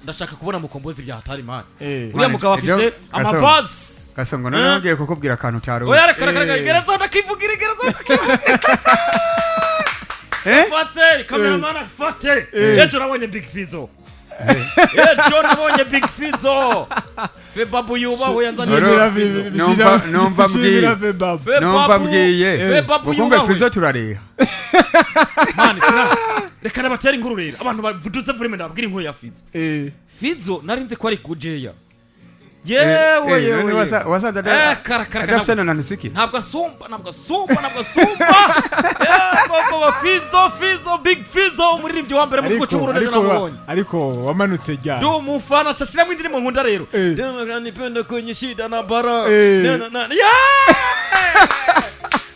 Ndashaka kubona Mukombozi bya hatari, man. Eh. Uriya mugabo afise Ibyo- amavazi. Gasongo, noneho ngiye kukubwira akantu utari uzi. Oya, reka, reka, reka. Eh. Gereza ndakivugira, gereza ndakivugira. Eh? Fate cameraman, fate. Eh. Ejo nabonye Big Fizzo, ejo nabonye Big Fizzo. Febabu yubahwe, yanzaniye Zoro. Big Fizzo. Numva mbwiye. Shimira Febabu. Febabu, Numva mbwiye Febabu bukumbe yubahwe. Fizzo turariha. Man, reka nabatera inkuru rero. Abantu bavuduze vraiment, ndababwira inkuru ya Fizzo. Eh. Fizzo nari nzi ko ari kujeya. Eh, Yewe, eh, yewe, none yewe. wasanze Eh, kara, kara, adafise na nisiki. Ntabwo asumba, ntabwo asumba, ntabwo asumba. Koko ba Fizzo, Fizzo, Big Fizzo, umuririmbyi wa mbere mu gihugu cy'u Burundi, ejo namubonye. Ariko wamanutse ryari? Ndi umufana, nshashyiramo indirimbo nkunda rero. Eh. Nipende kwenye shida na bara. Eh. Yeah!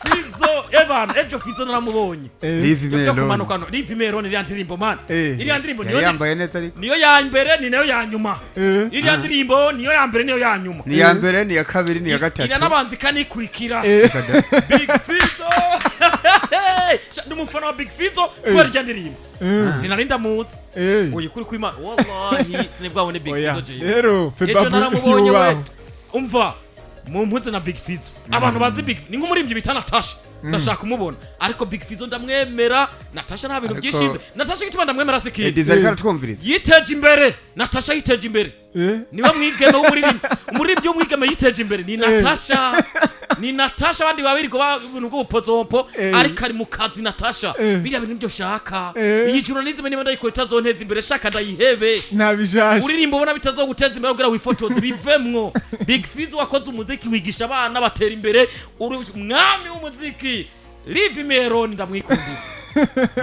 Fizzo ebana, ejo Fizzo naramubonye. Eh. Leave me Byo alone. kumanuka no Leave me alone, iriya ndirimbo, man. Eh. Iriya ndirimbo Yari niyo yambaye neza ariko. Niyo ya mbere, ni nayo ya nyuma. Eh. Iriya ndirimbo niyo ya mbere, niyo ya nyuma. Ni iya mbere, ni iya kabiri, ni iya gatatu. Iranabanza ikanikurikira. Eh. Big Fizzo. Sha, ndi umufana wa Big Fizzo kubera irya ndirimbo. Eh. Sinari ndamuzi. Eh. Oya, ukuri kw'Imana, wallahi sinibwabone Big Oya. Fizzo jewe. Rero Ejo Febabu naramubonye we. yubahwe. Umva, mumpuze na Big Fizzo. Abantu bazi Big, ni nk'umuririmbyi bita Natasha, ndashaka kumubona, ariko Big Fizzo ndamwemera. Natasha nta bintu Ariko- byishinze. Natasha igituma ndamwemera si kintu. Ediza ariko aratwumviriza. Yiteje imbere, Natasha yiteje imbere. Eh. Niwe mwigeme w'umuririmbyi, umuririmbyi w'umwigeme yiteje imbere ni Natasha, ni Natasha. Abandi babiri ngo ibintu bw'ubupozompo. Eh. Ariko ari mu kazi Natasha. Eh. Biriya bintu nibyo shaka. Eh. Iyi journalism niba ndayikora itazonteza imbere, shaka ndayihebe. Nta bishasha. Uririmba ubona bitazoguteza imbere kugira wifotoze, bivemwo. Big Fizzo wakoze umuziki, wigisha abana batera imbere, uri umwami w'umuziki. Leave me alone, ndamwikundira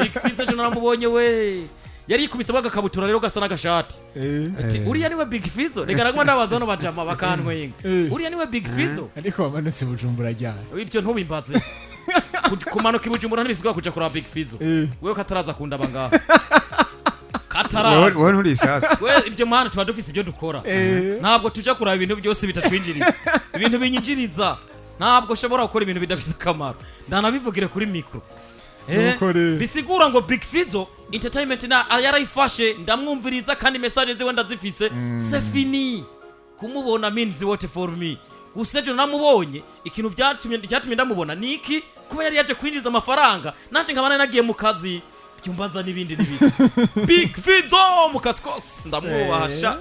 Big Fizzo. Ejo naramubonye we, yari yikubise agakabutura rero gasa n'agashati. Eh. Ati, Eh. "Uriya niwe Big Fizzo?" Reka naguma ndabaza hano bajama bakantwenga. Eh. "Uriya niwe Big Fizzo?" Ariko wamanutse Bujumbura ryari? Ibyo ntubimbaze. Kumanuka i Bujumbura ntibisigwa kuja kuraba Big Fizzo. Eh. Wewe kataraza kundaba ngaha. Wowe Kataraza. wowe nturi isasu. We, ibyo mwana tuba dufise ibyo dukora. Eh. Ntabwo tuja kuraba ibintu byose bitatwinjiriza, ibintu binyinjiriza. Ntabwo ushobora gukora ibintu bidafise akamaro, ndanabivugire kuri mikro. Eh, Nuko rero. bisigura ngo Big Fizzo entertainment na yarayifashe, ndamwumviriza kandi message ziwe ndazifise. C'est fini, kumubona means what for me. Gusa ejo namubonye, ikintu byatumye ndamubona ni iki? Kuba yari yaje kwinjiza amafaranga, nanje nkaba nari nagiye mu kazi, byumbanza n'ibindi n'ibindi. Big Fizzo mu kazi kose, ndamwubaha sha.